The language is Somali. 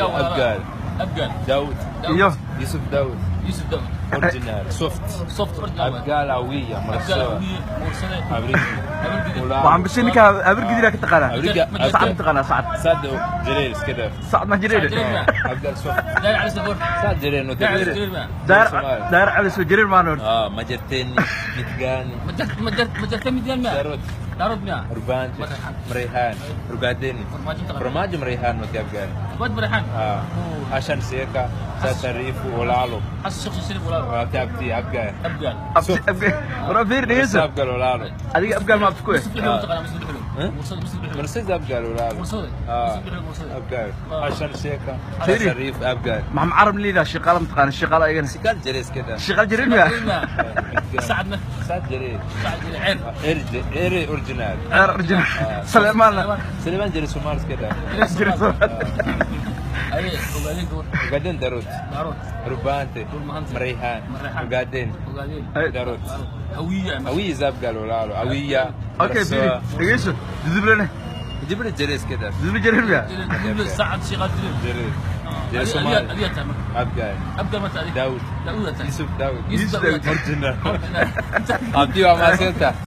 Abgaal. Abgaal. Daawud. Iyo Yusuf Daawud. Yusuf Daawud. Original. Soft. Soft original. Abgaal Awiya. Abgaal Awiya. Mursade. Abrigi. Waxaan bishay ninka Abrigidira ka taqaanaa. Abriga. Sacad taqaanaa sacad. Sacad Jareer iska dhaaf. Sacad ma Jareer. Abgaal soft. Daar cali soo. Sacad Jareer no Jareer. Daar daar cali soo Jareer ma noor. Ah, Majarteen Midgaan. Majarteen Midgaan ma. Darod. Darod miya. Rubaanjo. Mareyhaan. Rugaadeni. Farmaajo Mareyhaan ma Abgaal. Wad Mareyhaan. Ah. Hashan Seeka. Shariif walaalo. Xasan Sheekh Shariif walaalo. Waa taabti Abgaal. Abgaal. Abgaal. Wara fiir dhegeyso. Abgaal walaalo. Adiga Abgaal ma abti ku eh. Mursad Abgaal walaalo. Mursad. Abgaal. Hashan Seeka. Shariif Abgaal. Maxamed Carab liida shaqaale ma taqaan shaqaale ayagana. Shaqaal Jareer iska daa. Shaqaal Jareer miya. Sacad ma. Sacad Jareer. Sacad Jareer. Ceer original. Ceer original. Salmaan. Salmaan Jareer Soomaali iska daa. Jareer Soomaali. أي وقاعدين دور وقاعدين داروت داروت ربانتي مريحان وقاعدين داروت هوية هوية زاب قالوا لا هوية اوكي فيري دقيقة جذب لنا جيب لي جريس كده جذب جرير يا جذب سعد شغال جرير جرير جرير صومالي أبقى أبقى ما داود داود يوسف داود يوسف داود أرجنا أبدي وما سنتا.